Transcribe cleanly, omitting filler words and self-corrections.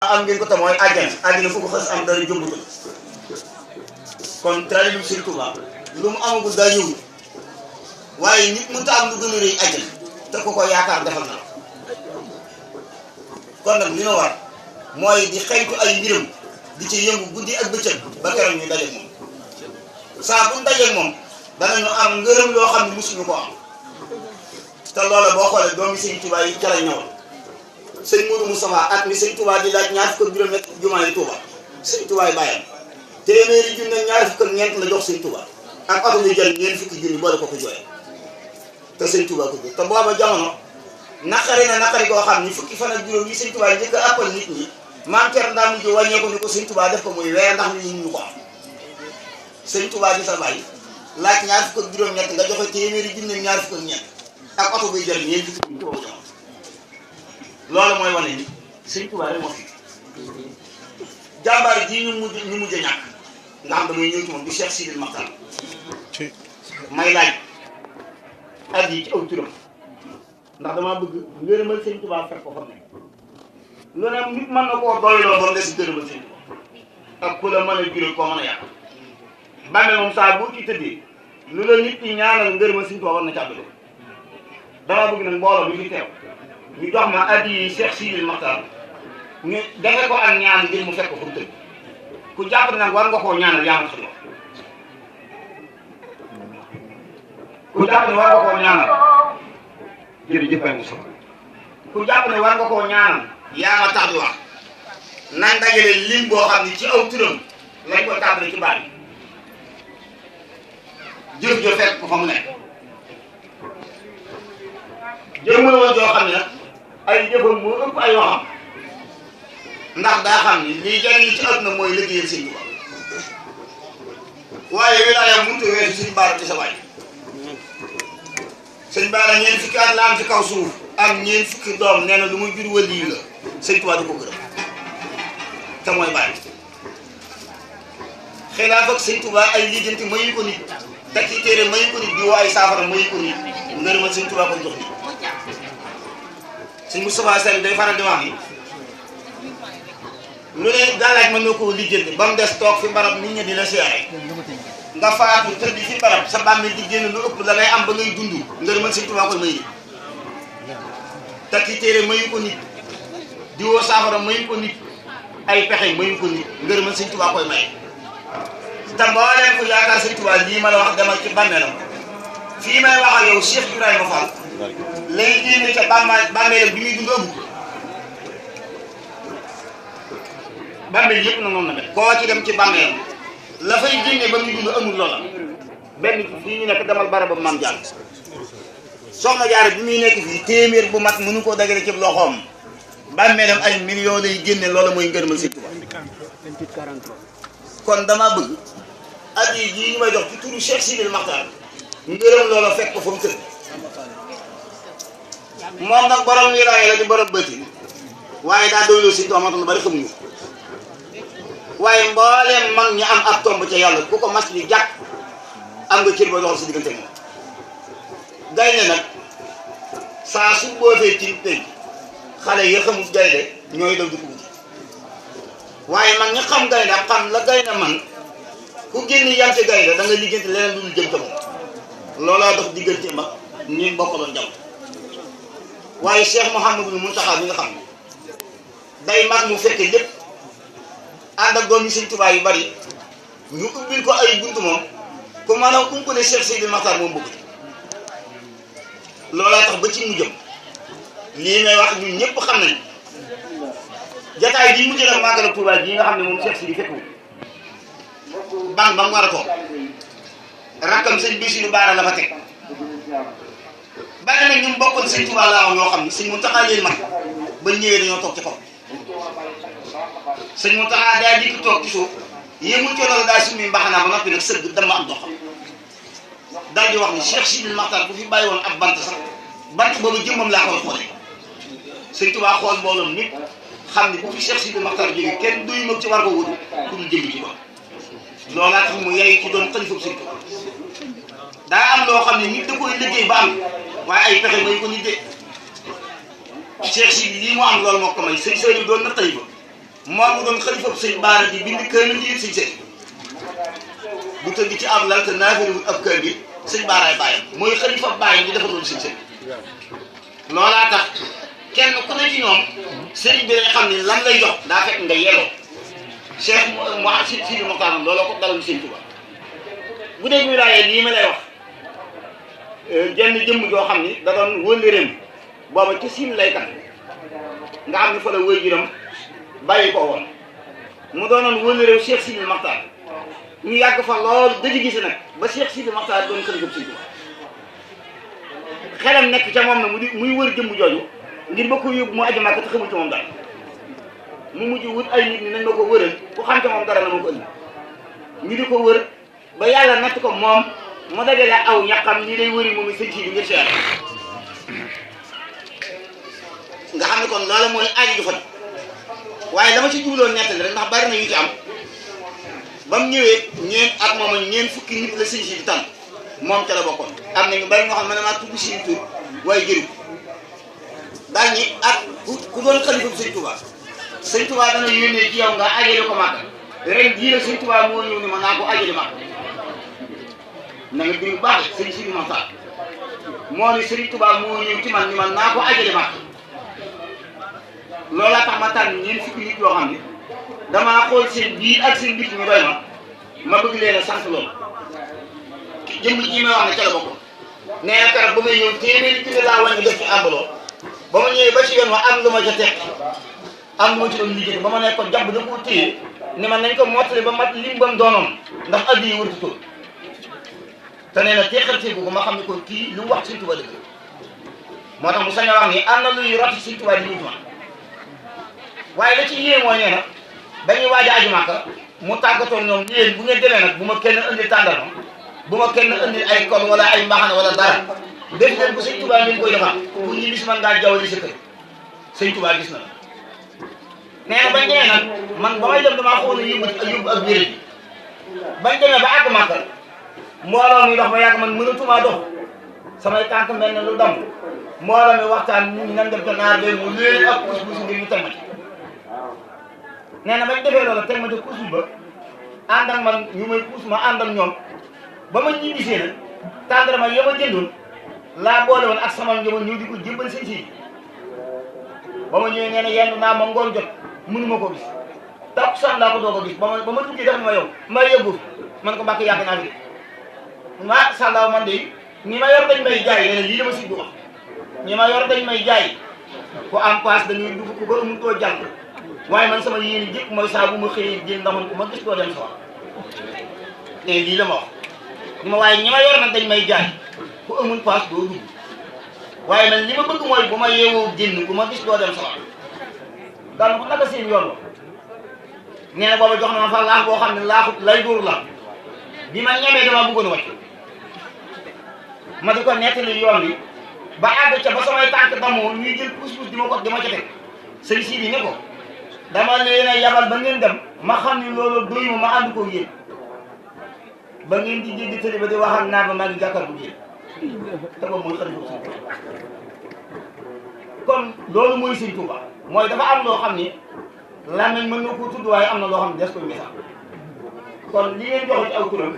am ngeen ko te mooy àjjana fu ko xas am dara jumbutul kon taalibe Sëriñ Tuubaa lu mu amagul daa ñëw waaye nit mënut a am lu gën a rëy àjjana te ku ko yaakaar defal na la kon nag li na war mooy di xeeñtu ay mbiram di ci yëngu guddi ak bëccëg ba keroog ñu dajeeg moom saa bu ñu dajeeg moom danañu am ngërëm loo xam ne mosuñu ko am te loola boo xoolee doomi Sëriñ Tuubaa yi ca la ñëwoon sëñ Mourou Moustapha at mi Sëriñ Tuubaa di laaj ñaar fukk ak juróom-ñett jumaa yi Tuubaa Sëriñ Tuubaa yi bàyyam téeméeri junni ak ñaar fukk ak ñeent la jox Sëriñ Tuubaa ak oto muy jël ñeent fukki junni boole ko ko jooyee te Sëriñ Tuubaa ko jël te booba jamono naqari na naqari koo xam ni fukki fan ak juróom yi Sëriñ Tuubaa njëkk a appal nit ñi maam Thierno daa mujj wàññeeku ni ko Sëriñ Tuubaa def ko muy weer ndax nit ñi ñu ko am Sëriñ Tuubaa di sa bàyyi laaj ñaar fukk ak juróom-ñett nga joxe téeméeri junni ak ñaar fukk ak ñeent ak oto buy jël ñeent fukki junni boobu jamono loolu mooy wane ni Sëriñ Tuubaa rek moo fi jàmbaar ji ñu mujj a ñàkk nga xam damay ñëw ci moom di Cheikh Sidil Maxtaar may laaj at yi ci aw turam ndax damaa bëgg ngërëmal Sëriñ Tuubaa fekk ko xam ne lu ne nit mën na koo doyloo ba mu des ngërëmal Sëriñ Tuubaa ak ku la mën a jural koo mën a yàq bàmmeel moom saa boo ci tëddee lu la nit ñi ñaanal ngërëmal Sëriñ Tuubaa war na càbb damaa bëgg nag mbooloo bi fi teew ñu jox ma at yi Cheikh Sidil Maxtaar ñu defe ko ak ñaan ngir mu fekk ko fu mu tëdd ku jàpp ne nag war nga koo ñaanal yaa ma tax wax ku jàpp ne war nga koo ñaanal jërëjëf Baye Moussa ku jàpp ne war nga koo ñaanal yaa ma tax di wax nañ dajale lim boo xam ne ci aw turam lañ ko tàmbale ci baat yi jëf jo fekk ko fa mu nekk jëmmal woon joo xam ne nag ay jëfam moo ëpp ay waxam ndax daa xam ni lii jariñ li ci àdduna mooy liggéeyal Sëriñ Tuubaa waaye wilaaya mënut a weesu Sëriñ Bara di sa waay Sëriñ Bara ñeent fukki at la am ci kaw suuf am ñeent fukki doom nee na lu muy jur waliyu la Sëriñ Tuubaa du ko gërëm te mooy bàyyi xilaaf ak Sëriñ Tuubaa ay lijjanti mayu ko nit takki téere mayu ko nit di woo ay saafara mayu ko nit ngërëmal Sëriñ Tuubaa ko jox nit Sëriñ Moustapha Sall day faral di wax ni lu ne gàllaaj mën na koo lijjanti ba mu des toog fi barab nit ñi di la siyaare nga faatu tëdd fi barab sa bàmmeel di génn lu ëpp la ngay am ba ngay dund ngërëmal Sëriñ Tuubaa koy may nit takki téere mayu ko nit di woo saafara mayu ko nit ay pexe mayu ko nit ngërëmal Sëriñ Tuubaa koy may te mbooleem ko yaakaar Sëriñ Tuubaa lii ma la wax demal ci bàmmeelam fii may wax ak yow Cheikh Ibrahima Fall lay génne ca bàmmeelam bi muy dund ëmb bàmmeel yëpp na noonu na mel koo ci dem ci bàmmeelam la fay génne ba muy dund amul loola benn fii ñu nekk demal barabam Maam Jaara Soxna Jaara bi muy nekk fii téeméer bu mat mënu koo dagale ci loxoom bàmmeelam ay millions lay génne loola mooy ngërëmal Sëriñ Tuubaa kon dama bëgg at yi jii ñu may jox ci turu Cheikh Sidil Maxtaar ngërëm loola fekk ko fa mu tëdd moom nag borom wilaaya la di borom bëti waaye daa doyloo Sëriñ Tuubaa moo tax lu bari xamuñu waaye mbooleem mag ñi am ab tomb ca yàlla ku ko mas li jàkk am nga cër ba doxal si diggante moom gaynde nag saa su bootee ci tëj xale yi xamul gaynde ñooy daw di ko wuti waaye mag ñi xam gaynde xam la gaynde man ku génn yam ci gaynde da nga liggéeyante leneen lu dul jëm ca moom loolaa dox diggante mag ñi bokkaloon jaww waaye Cheikh Mouhamadou Mountakha mi nga xam ne day mag mu fekke lépp ànd ak doom yi Sëriñ Tuubaa yu bari ñu ubbil ko ay buntu moom ku maanaam ku ko ne Cheikh Sidil Maxtaar moom bëgg loolaa tax ba ci mu jëm lii may wax ñun ñëpp xam nañ jataay bii mu jëlee màggal Tuubaa ji nga xam ne moom Cheikh Sidil fekku bang ba mu war a toog rakkam sëñ Bassirou Bara la fa teg bari nag ñu bokkal Sëriñ Tuubaa laa wax ñoo xam ne Sëriñ Muntaxaa leen mag ba ñëwee dañoo toog ci kaw Sëriñ Muntaxaa daa dikk toog ci suuf yéemul ci loolu daa summi mbaxanaa ba noppi nag sëgg dama am doxam daal di wax ni Cheikh Sidil Maxtaar bu fi bàyyi woon ab bant sax bant boobu jëmmam laa koy xoolee Sëriñ Tuubaa xool mbooloom nit xam ne bu fi Cheikh Sidil Maxtaar jógee kenn duy mag ci war ko wut ku dul jëmmi ci bopp loolaa tax mu yey ci doon xalifa Sëriñ Tuubaa daa am loo xam ne nit da koy liggéey ba am waaye ay pexe may ko nit de Cheikh Sidil lii mu am loolu moo ko may sëñ Saliou doon na xalifa moom mu doon xalifab sëñ Baara di bind kër di yit sëñ sëñ bu tëdd ci ab lal te naafiriwul ab kër bi sëñ Baaraay bàyyam mooy xalifab bàyyam di defaroon sëñ sëñ loolaa tax kenn ku ne ci ñoom sëriñ bi dañ xam ne lan lay jox daa fekk nga yelloo Cheikh Sidi Mokhtar looloo ko dalal sëñ Tuubaa bu dee wilaaya lii ma lay wax jenn jëmm joo xam ni da doon wëllëreem booba ci siin lay kat nga xam ne fa la waajuram bàyyi ko woon mu doonoon wëllëreem Cheikh Sidi Mokhtar ñu yàgg fa lool dëgg gis nag ba Cheikh Sidi Mokhtar doon xalifa sëñ Tuubaa xelam nekk ca moom na muy wër jëmm jooju ngir ba ko yóbbu mu aju Màkka te xamul ci moom dara mu mujj wut ay nit ñi nañ ma ko wëral ku xam ca moom dara na ma ko ëndi ñu di ko wër ba yàlla natt ko moom mu dajale aw ñaqam ñi day wëri moom i sëñ si di ngir seer nga xam ne kon loola mooy aaju ju fa waaye dama ci jubloon nettali rek ndax bari na yu ci am ba mu ñëwee ak moom ñeen fukki nit la sëñ si di tànn moom ca la bokkoon am na ñu bari ñoo xam ne damaa tudd seen tur waaye jëriñ daal ñi ak ku doon xalifa bu sëñ Tuubaa sëñ Tuubaa dana yónnee ci yow nga ajale ko Màkka ren jii la sëñ Tuubaa moo ñëw ni ma naa ko ajale Màkka na nga dégg bu baax sëñ Sidi Mokhtar moo ni sëñ Tuubaa moo ñëw ci man ni man naa ko ajale Màkka loolaa tax ma tànn ñeent fukki nit yoo xam ne damaa xool seen biir ak seen bit ñu doy ma bëgg leen a sant loolu jëmb ji may wax ne ca la bokkoon nee na keroog ba may ñëw téeméeri junni laa wàññi def ci àmbaloo ba ma ñëwee ba ci yoon wa am lu ma ca teg am lu ma ci doon liggéey ba ma ne ko jàpp da koo téye ni man nañ ko mottali ba mat lim ba mu doonoon ndax addi yi wërtu tóor te nee na teexalteegu ko ma xam ne ko kii lu mu wax Sëñ Tuubaa dëgg moo tax mu sañ a wax ni am na luy rot Sëñ Tuubaa di wutuma waaye la ci yéen mooy nee na dañuy waaj a aju Màkka mu tàggatoo ñoom yéen bu ngeen demee nag bu ma kenn indi tàndarma bu ma kenn indi ay kol wala ay mbaxana wala dara def leen bu Sëñ Tuubaa ngeen koy defar pour ñu bis man ngaa jawwali sa kër Sëñ Tuubaa gis na la nee na bañ demee nag man ba may dem damaa xawoon a yóbbu ak wér bi bañ demee ba àgg Màkka mbooloo mi dox ba yàgg man mënatumaa dox samay tànk mel ne lu dam mbooloo mi waxtaan ñu nan dem ca naar be mu léegi ak puus ngir ñu teg ma ci nee na bañ defee loolu teg ma ci puus ba ànd ak man ñu may puus ma ànd ak ñoom ba ma ñibbisee nag tàndarma ya ma jëndoon laa boole woon ak sama njaboot ñëw di ko jébbal sëñ si ba ma ñëwee nee na yenn naa ma ngoon jot mënuma ko gis takkusaan laa ko doog a gis ba ma duggee def ni ma yow ma yëggu man ko mbàkk yàgg naa fi ma sàllaaw man de ñi ma yor dañ may jaay leneen lii dama si du wax ñi ma yor dañ may jaay ku am paas dañuy dugg ku ko amul doo jàll waaye man sama yéen jëpp mooy saa bu ma xëyee jël ndax man ku ma gis doo dem sawar te lii la ma wax ni ma waaye ñi ma yor nag dañ may jaay ku amul paas doo dugg waaye man li ma bëgg mooy bu ma yeewoo génn ku ma gis doo dem sawar daal bu naka seen yoon la nee na booba jox na ma fa laax boo xam ne laaxu lay dóor la bi ma ñemee dama bëggoon a wàcc ma di ko nettali yoon bi ba àgg ca ba samay tànk damoo ñuy jël puus-puus di ma ca teg sëñ Sidi ne ko dama leen a yabal ba ngeen dem ma xam ni loolu doyuma ma ànd ko yéen ba ngeen di jéggi tëli ba di wax ak naar ba maa ngi jàkkaar bu yéen te boobu mooy xalifa Sëñ Tuubaa kon loolu mooy Sëñ Tuubaa mooy dafa am loo xam ni làmmiñ mën na koo tudd waaye am na loo xam ne des koy misaal kon li ngeen joxe ci aw turam